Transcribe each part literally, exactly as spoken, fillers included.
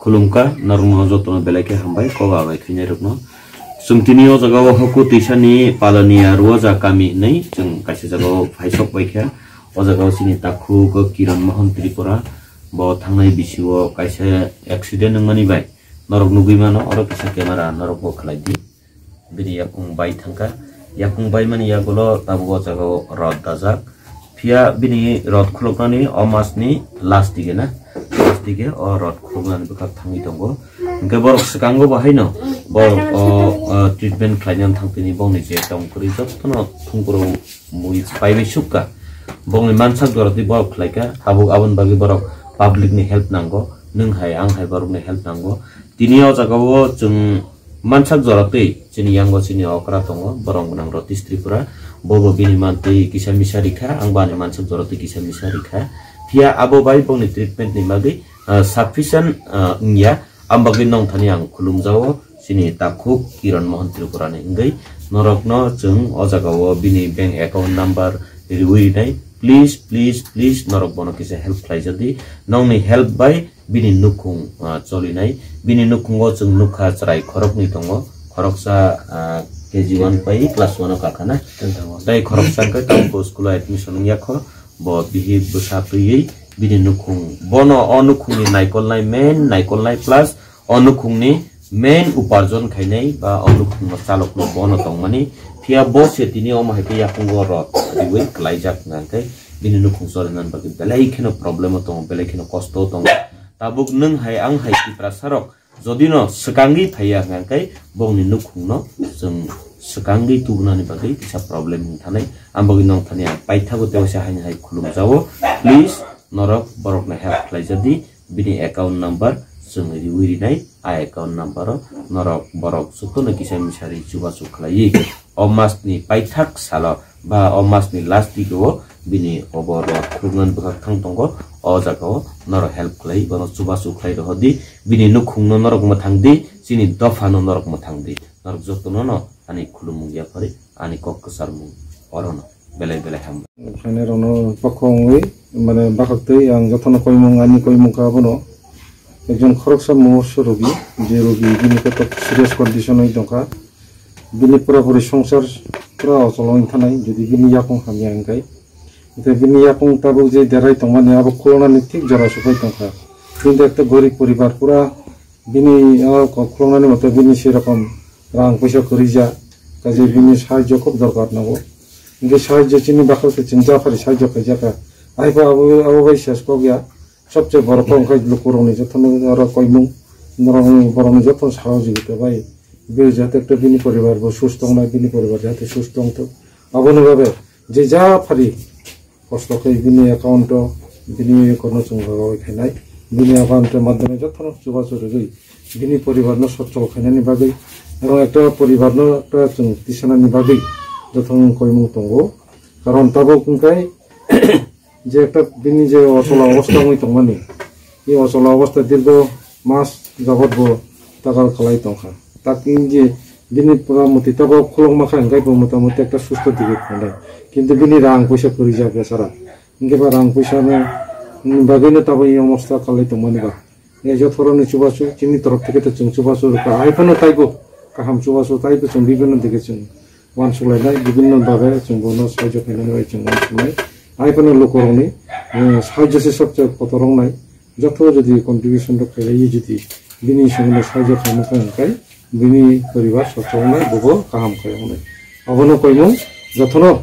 Khulumkha, norokno jotono belai khe hambai, koba bai khainai rokno. Chwng tini o jaga o Hoku Twisani Palania Ruaja kami hinwi chwng kaisa jaga o phaisok bai kha. O jaga o chini takhuk Kiran Mohan Tripura, bo thangnai bisi o kaisa accident wngmani bai norok nugwi mano, oro kisa camera norok bo khlai di. Bini yakung bai thangkha. Yakung bai mani yagulo tabuk o jaga o rod dajak. Phiya bini rod khuluknani o masni last dige na, last dige o rod khuluknani bwkhak thangwi tongo. Hwnkhe borok swkango bo haino borok o, o, treatment khlainani thangtini bongni je tong kwrwi jotono thungkro mui paibai sukha. Bongni mansak jora twi borok khlaikha. Tabuk aboni bagwi borok public ni help nango. Nwng hai, ang hai borokni help nango. Tini o jaga o chwng mansak jora twi chini yango chini okra tongo, borok gwnang Ratish Tripura. Bobo bini mantwi kisa misa rikha, ang bo ani mansak jora twi kisa misa rikha. Phiya abo bai bongni treatment ni bagwi, ah, sufficient, ah, wngya. Ang bagwi nong thani ang khulumjao chini takhuk Kiran Mohan Tripura ni wngwi. Norokno chwng o jaga o bini bank account number riwi rinai. Please, please, please, norok bono kisa help khlai jadi. Nongni help bai bini nukhung, ah, cholinai. Bini nukhungo chwng nukha chwrai khoroknwi tongo. Khoroksa, ah, K G one pai class one o kakhana. Tei khoroksa khe tabuk school o admission wngya kho. Bo bihi bwsa twiwi bini nukhung. Bono o nukhungni naikolnai, main naikolnai plus o nukhungni main uparjon khainai ba o nukhungno chalokno bono tongmani. Phiya bo se tini omo hai khe yakungo rod riwi klaijak hwnkha khe bini nukhung cholinani bagwi belai kheno problem o tongo, belai kheno kosto o tongo. Tabuk nwng hai ang hai Tiprasa rok jodi no swkangwi phaiya hwnkha khe bongni nukhungno chwng swkangwi tubunani bagwi kisa problem wng thanai. Ang bagwi nong thani ang paithago tei waisa haini hai khulumjao. Please norok borokno help khlai jadi. Bini account number chwng riwi rinai, a account number o norok borok jotono kisa misa ri chubachu khlaiwi o mas ni paithak salo ba o mas ni last week o bini obo rok khulumnani bwkhak thang tongo. O jaga o norok help khlai, bono chubachu khlai rohor di, bini nukhung no norok mwthang di, chini dopha no norok mwthang di, norok jotono no ani khulumung yaphari, ani kok kwcharmung orono belai belai hambai. Phainairokno bokhok wngwi, mane, bakhaktwi ang jotono koimung, ani koimung kha abono. Ekjon khoroksa muhurso rogi, je rogi bini kotor serious condition oi tongkha. Bini pura puri songsar pura ocholo wng thanai, jodi bini yakung hamya hwnkhe. Hwnkhe bini yakung tabuk je derai tongmani abo khuloknani thik jora supai tongkha. Kintu ekta gorib poribar pura Bini o kok khuloknani mote bini se rokom rang puisa kwrwi ja, kaje bini sahajjo khub dorkar nango. Hingke sahajjo chini bakhal se chwng japhari sahajjo khaijaka. Aipha abo, abo bai ses kok ya, sobse borok kok wngkha lukurokni jotono oro koimung, norokni borokni jotono sahajogita bai. Bini jate ekta bini poribar bo susto wngnai, bini poribar jate susto wngthok. Aboni bagwi je japhari kosto khe bini account o bini kono chwng rogwi khainai, bini account o madhyame jotono chubachu rwgwi bini poribar no sochol khainani bagwi, oro ekta poribar no ekta chwng tisanani bagwi jotono koimung tongo. Karon tabuk wngkhe je ekta bini je ochola obostha wngwi tongmani, e ochola obostha dirgo mas jabot bo takal khalai tongkha. Takni je bini pura muti tabok khulokma kha, hingke bo motamuti ekta susto dige khanai. Kintu bini rang puisa kwrwi jak ya sara. Hingke ba rang puisa no bagwi no tabok e obostha khalai tongmani ba. E jothoroni chubachu, chini torop theke to chwng chubachu rwkha. Hai phano taibo kaham chubachu, taibo chwng bibinno dige chwng uansuk lainai, bibinno babe chwng bono sahajyo khainani bai chwng uansuknai. Hai phano lukurokni, eh, sahajyo se sobse kotor wngnai. Joto jodi contribution rok khailaiwi jodi bini somondo sahajyo khaimani kha hwnkhe bini poribar sochol wngnai, bobo kaham khai wngnai. Abono koimung jotono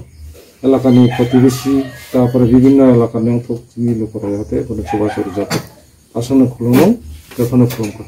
elakani protibesi, tarpore bibinno elakani wngthok chini lukurok jate bono chubachu rwjak. Aswkno khulumung, jotono khulumkha.